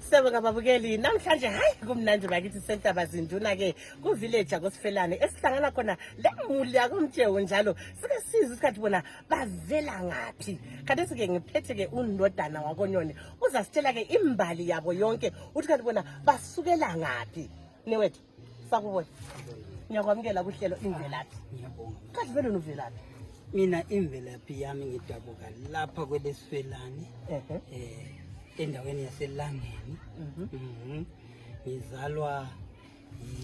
Sibonga babukeli namhlanje hayi kumnandi bakithi sentaba zinduna ke ku village akosifelane esihlangana khona lemuli yakumtjewu njalo sike siza isikhathi bona bavela ngapi kanti sike ngiphethe ke unodana wakonyoni uzasitshela ke imbali yabo yonke uthi kanti bona basukela ngapi newethu sakubona ngiyakwamukela kuhlelo imvelaphi ngiyabonga kanti vele uvelaphi mina imvelaphi yami ngidabuka lapha kwelesifelane endaweni yaselangeni ngizalwa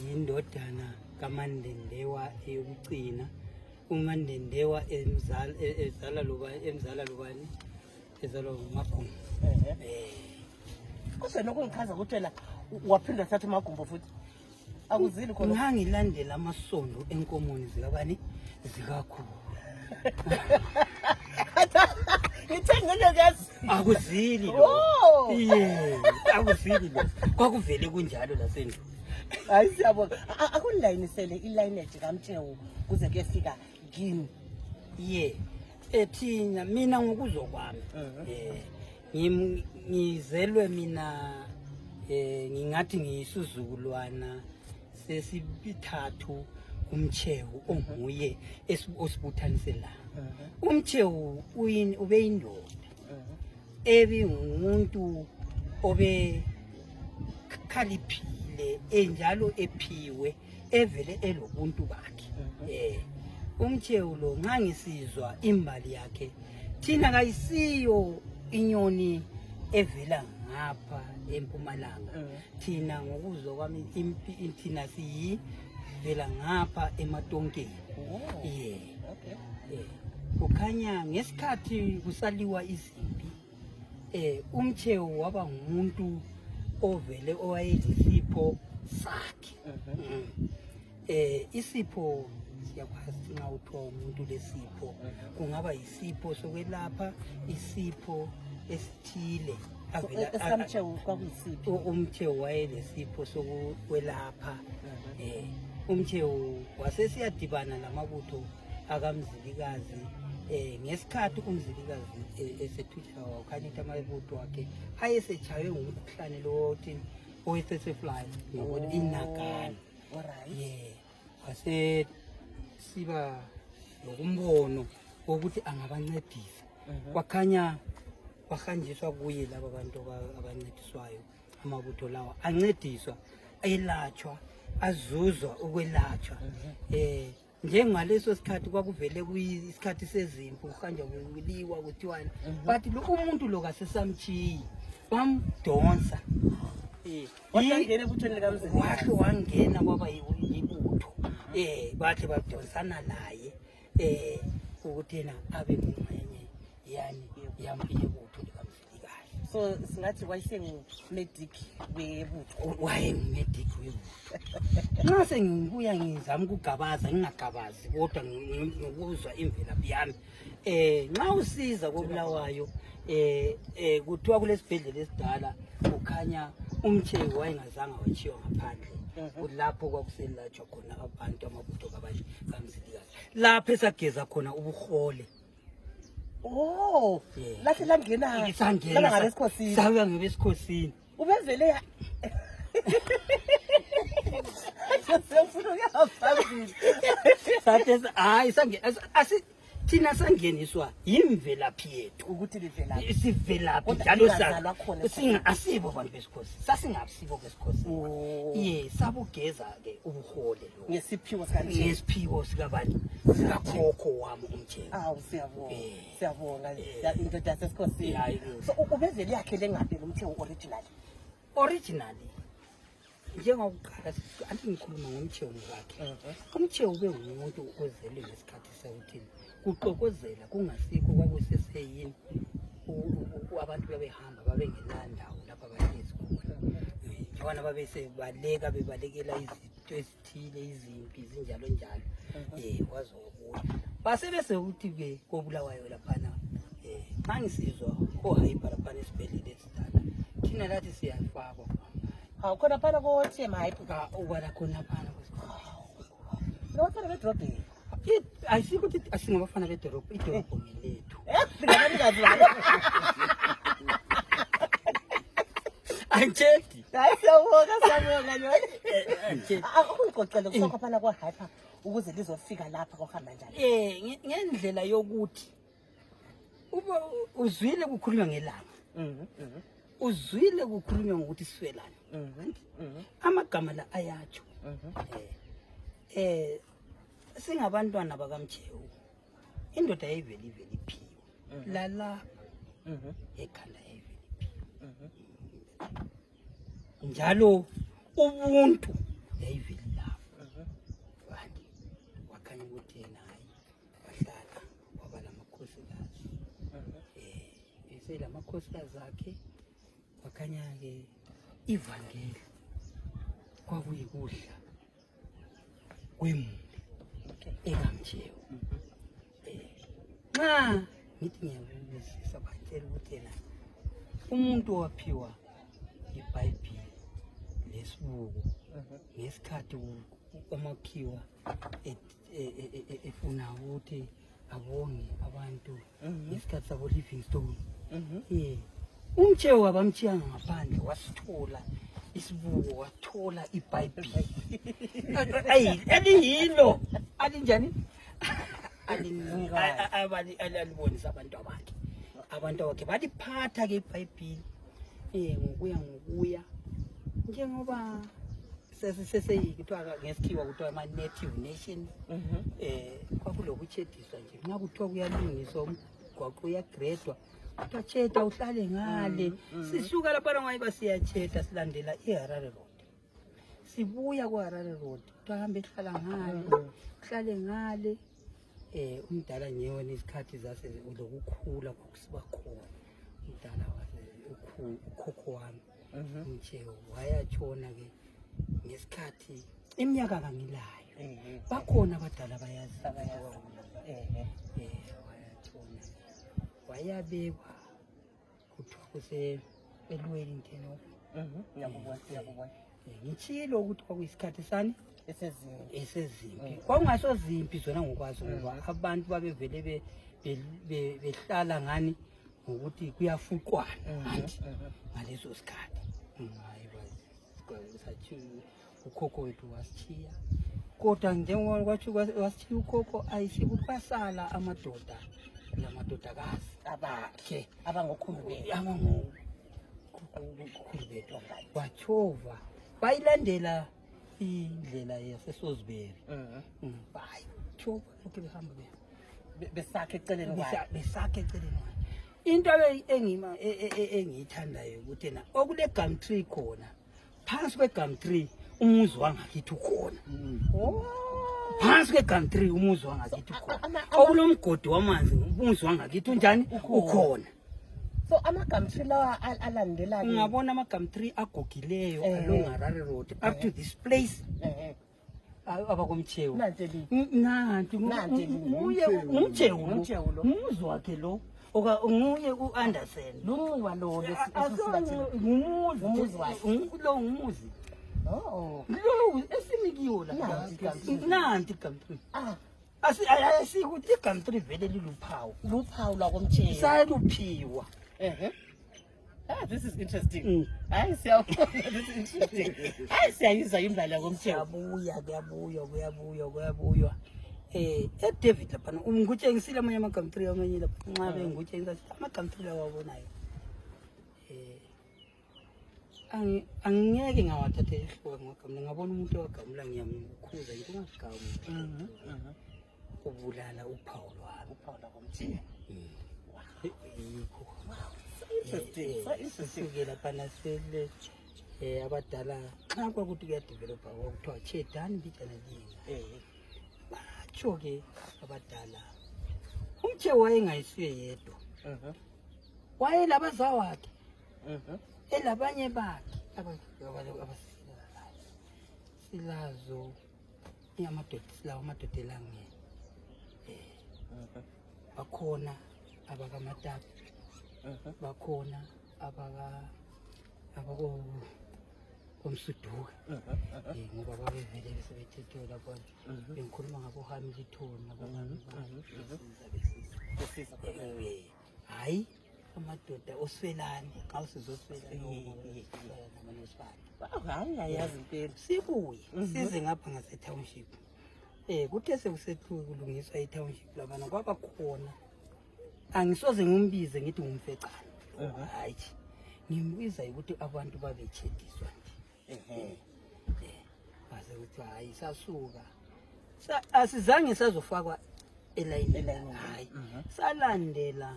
yindodana kaMandendewa eyokugcina uMandendewa emzala lobani ezalwa uMagumbo kodwa nokungichaza ukuthi wena waphinda thatha uMagumbo futhi akuzili khona ngangilandela amasondo enkomoni zikabani zikakhulu akuzili lo akuzili lo kwakuvele kunjalo lasendlu hayi siyabona akunilayinisele ilineage kaMtjewu kuze kuyefika kimi thina mina ngokuzokwami ngizelwe mina ngingathi ngiyisizukulwana sesibithathu uMtjewu onguye osibuthanise la uMtjewu ubeyindoda umuntu obe khaliphile enjalo ephiwe evele elobuntu bakhe uMtjewu lo ngangisizwa imbali yakhe thina kayisiyo inyoni evela ngapha eMpumalanga thina ngokuzwa kwami thina siyivela ngapha eMatonkeni kukhanya ngesikhathi kusaliwa izimpi uMtjewu waba ngumuntu ovele owayelesipho sakhe isipho siyakwazi nxa uthiwa umuntu lesipho kungaba yisipho sokwelapha isipho esithile esamtjewu kwakuyisiphi uMtjewu wayelesipho sokwelapha uMtjewu wasesiyadibana lamabutho akamzilikazi ngesikhathi umzilikazi esethutsha wakhanyisa amabutho wakhe ayesetshaye ngumkhuhlane lothi owesesefly ngobona inakani wase siba lokumbono ukuthi angabancedisa kwakhanya bahanjiswa kuye laba bantu abancediswayo amabutho lawa ancediswa elatshwa azuzwa ukwelatshwa njengaleso sikhathi kwakuvele kuyisikhathi sezimpi kuhanja kuliwa kuthiwani but lo umuntu lo kasesamchiyi bamdonsa wangena ebuthweni likamzini wahle wangena kwaba yibutho bahle badonsana naye ukuthi yena abe ngumnye yani yebutho likamzilikazi so singathi wayesengumedic webutho wayengumedic webutho nxa sengibuya ngizama ukugabaza ngingagabazi kodwa ngikuzwa imvelaphi yami nxa usiza koBulawayo kuthiwa kulesibhedlela esidala kukhanya uMtjewu wayengazange wachiwa ngaphandle kulapho kwakuselatshwa khona abantu amabutho kabanye kamzilikazi lapho esageza khona ubuhole lahle langena ngabesikhosini sabuya ngebesikhosini ubevele hayi thina sangeniswa yimvelaphi yethu ukuthi livelaphi sivelaphi njalo asibo bantu besikhosi sasingasibo besikhosi sabugeza-ke ubuhole lo ngesiphiwo sikabani sikakhokho wami uMtjewu siyabonga indoda yasesikhosini so ubevele yakhe lengaphi uMtjewu originally njengokuqala anti ngikhuluma ngomtjewu wakhe uMtjewu ube ngumuntu ozelwe ngesikhathi sawuthini kuxokozela kungasikho kwakuseseyini abantu babehamba babengelandawo lapha bayezi khona njengona babesebaleka bebalekela izinto ezithile izimpi zinjalo njalo wazokuya basebese ukuthi-ke koBulawayo laphana xa ngisizwa kohayipha laphana esibhedlela esidala thina lathi siyafakwa khona phana koTM hayipha ukwala khona phana nabafana bedrobheni ayisiko ukuthi asingabafana bedorobho idorobho ngelethu Angitsheki. Hayi siyabonga nje. Angitsheki. Akungigoqele kusokho phana kwa hyper ukuze lizofika lapha kohamba njani. Ngendlela yokuthi uba uzwile kukhulunywa ngelanga. Uzwile kukhulunywa ngokuthi sifelane. Amagama la ayatsho. Singabantwana bakaMchewu. Indoda yayivele iphiwe. Lala ekhanda yayivele iphiwe. Njalo ubuntu yayivele lapho. Kanti wakhanya ukuthi yena hayi wahlala waba lamakhosikazi. Lamakhosikazi akhe wakhanya ke ivangeli kwakuyikudla kwemuli ekaMchewu. Nxa ngithi ngiyabuzisa batshela ukuthi yena umuntu waphiwa iBhayibheli lesibuko ngesikhathi uMakhiwa efuna ukuthi abonge abantu ngesikhathi sabo Livingstone. UMchewu abamchiyanga ngaphandle wasithola isibuko wathola iBhayibheli. Aliyilo alinjani alibonisa abantu bakhe baliphatha ke iBhayibheli ngokuya njengoba seseyikuthiwa ngesikhiwa kuthiwa ama-native nations. Kwakulokuchediswa nje nxa kuthiwa kuyalungiswa umgwaqo uyagredwa kuthiwa cheda uhlale ngale. Sisuka lapha ngayiba siyacheda silandela iHarare Road, sibuya kuHarare Road kuthiwa hambe ehlala ngale uhlale ngale. Umdala nyewe nesikhathi zase lokukhula kokusiba khona umdala ukhokho wami uMchewu wayatshona ke ngesikhathi iminyaka kangilayo. Bakhona abadala bayazi wayatshona wayabekwa kuthiwa elweli inteno. Ngitshilo ukuthi kwakuyisikhathi sani esezimpi. Kwakungasozimpi zona ngokwazi ngoba abantu babevele behlala ngani ngokuthi kuyafukwana ngaleso sikhathi. Ukhokho wethu wasithiya kodwa njengoba kwathi wasithiya ukhokho ayisikuthi kwasala amadodakazi abakhe abangokhulu bethu wachova bayilandela indlela yaseSosbury. Bayachova lokhu behamba besakhe eceleni kwayo. Into engiyithandayo ukuthi na okule Gumtree khona phansi kweGumtree umuzi wangakithi ukhona. Phansi kweGumtree umuzi wangakithi ukhona. Okulomgodi wamanzi umuzi wangakithi unjani ukhona. So ama-Gumtree lawa alandela ungabona ama-Gumtree agogileyo along Harare Road up to this place. Abakomchewu nanti nguye umchewu umuzi wakhe lo nguye uAnderson lunxiwa lo ngumuzi wakhe lo ngumuzi lo esinikiwo la nanti Gumtree. Asikuthi iGumtree vele luphawu lwakomchewu sayaluphiwa. This is interesting. Hayi siyabona, this is interesting. Hayi siyayizwa imbali yakomchewu. Kuyabuywa. David lapha ngikutshengisile amanye ama-Gumtree amanye lapha nxa bengikutshengisa ama-Gumtree lawa wabonayo. Angeke ngawathatha ehloko ngamagamla ngabona umuntu owagamula ngiyamkhuza ngithi ungagamu ubulala uphawu lwakomchewu. Sisukela phana sele abadala xa kwakuthi kuyadevelopha kwakuthiwa chedani mbijana linga. Batsho ke abadala uMchewu wayengayisiwe yedwa. Wayelabaza wakhe elabanye bakhe abasilayo silazo amadoda elangeni. Bakhona abakaMatapi, bakhona komsuduka ngoba babevele sebethethiwe lapho bengikhuluma ngabo Hamilton hayi amadoda oswelane xa usizoswelane hayi ayazi impela sibuye size ngapha ngase-township kuthe sekusethiwe kulungiswa i-township labana kwaba khona angisoze ngimbize ngithi ngumfecane hayi ngimbiza ukuthi abantu babetshediswa nje base kuthi hayi sasuka asizange sazofakwa elayini hayi salandela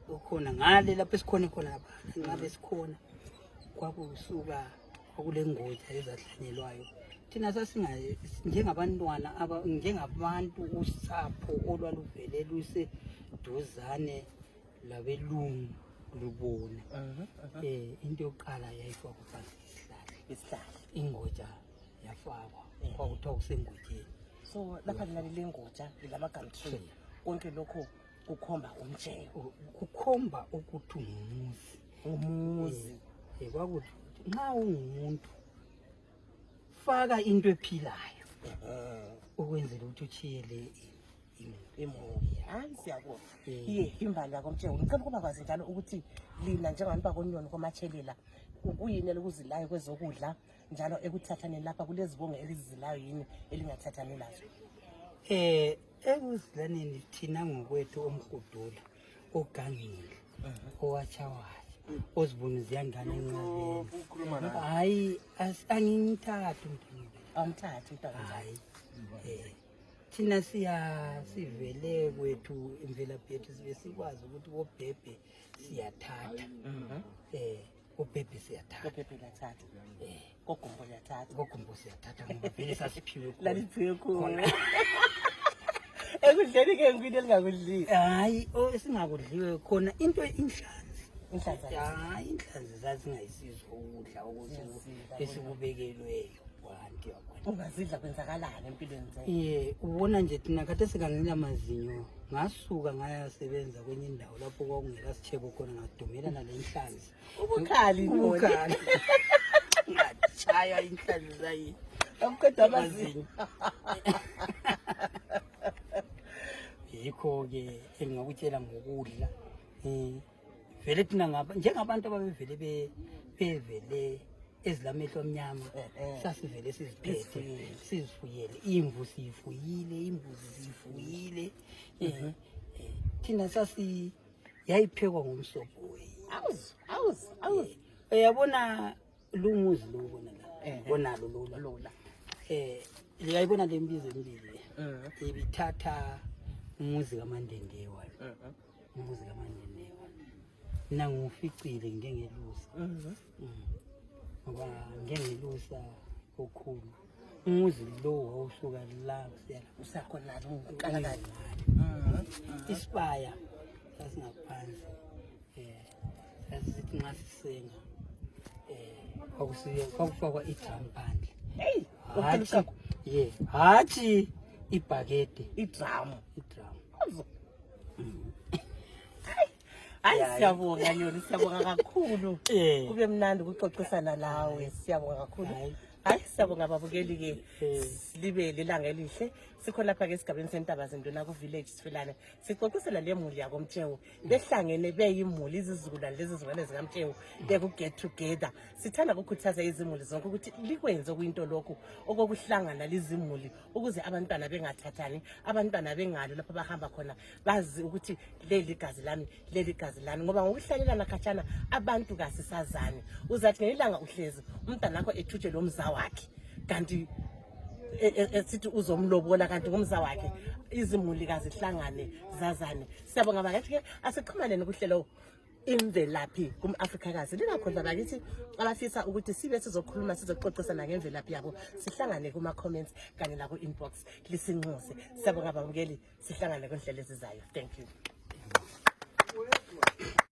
ukhona ngale lapho esikhona khona lapha ngabe sikhona kwakusuka kwakule ngoja ezahlanyelwayo thina sasingaye njengabantwana njengabantu usapho olwaluvele luseduzane labelungu lubona into yokuqala yayifakwa phansi isihlahla ingoja yafakwa kwakuthiwa kusengojeni so lapha linalile ngoja lamagum tree konke lokho kukhomba umtshelo kukhomba ukuthi umuzi kwakuthi nxa ungumuntu faka into ephilayo ukwenzela ukuthi uchiyele imoya hayi siyabona imbali yakomtshelo ngicela ukuba kwazi njalo ukuthi lina njengabantu bakonyoni komatshelela ukuyini ukuzilayo kwezokudla njalo ekuthathaneni lapha kulezibongo elizilayo yini elingathathani lazo ekuzilaneni thina ngokwethu omhudula ogangile owatshawayo ozibona ziyangana encabeni hayi angingithathi awumthathi hayi thina sivele kwethu imvelaphi yethu sibe sikwazi ukuthi bobhebhe siyathatha obhebhe siyathatha obhebhe lathatha kogombo liyathatha kogombo siyathatha ngoba vele sasiphiwe laliphiwe khona ekudleni ke ngwini elingakudliwe hayi esingakudliwe khona into inhlanzi inhlanzi inhlanzi zazingayisizo ukudla ukuthi esikubekelweyo kwanti ungazidla kwenzakalani empilweni zethu ubona nje thina kade sikangela amazinyo ngasuka ngayasebenza kwenye indawo lapho kwakungela sitshebo khona ngadumela nale inhlanzi ubukhali ngachaya inhlanzi zayi amqeda amazinyo yikho-ke engingakutshela ngokudla vele thina njengabantu ababevele bevele ezilamehlo amnyama sasivele siziphethe sizifuyele imvu siyifuyile imbuzi siyifuyile thina yayiphekwa ngomsobho yabona lumuzi lo ubona la bonalo lola liyayibona le mbizo embili ibithatha umuzi kaMandendewa umuzi kaMandendewa nanguficile ngengelusa ngoba ngengelusa okhulu umuzi lo wawusuka la usakhona uqalakala isibaya sasingaphansi sasithi nxa sisenga kwakufakwa idrum phandle hathi ibhakede idrum hayi siyabonga Nyoni siyabonga kakhulu kube mnandi ukuxoxisana nawe siyabonga kakhulu hayi siyabonga babukeli ke libe lelanga elihle sikho lapha ke esigabeni sentaba zenduna ku village Sifilane sixoxisela le muli yakomtshelo behlangene beyimuli izizukulwane lezi zingane zikaMtshelo beku get together sithanda ukukhuthaza izimuli zonke ukuthi likwenze kuyinto lokho okokuhlangana lezimuli ukuze abantwana bengathathani abantwana bengalo lapha bahamba khona bazi ukuthi leli gazi lami ngoba ngokuhlalelana khatshana abantu kasisazani uzathi ngelanga uhlezi umntana wakho ethuthe lo mza wakhe kanti esithi uzomlobola kanti ngomza wakhe izimuli kazihlangane zazane siyabonga bakithi ke asiqhumane nokuhlelo imvelaphi kumAfrikakazi lingakhonza bakithi abafisa ukuthi sibe sizokhuluma sizoxoxisana ngemvelaphi yabo sihlangane kuma comments kanye la ku inbox lisinxuse siyabonga babukeli sihlangane konhlelo ezizayo thank you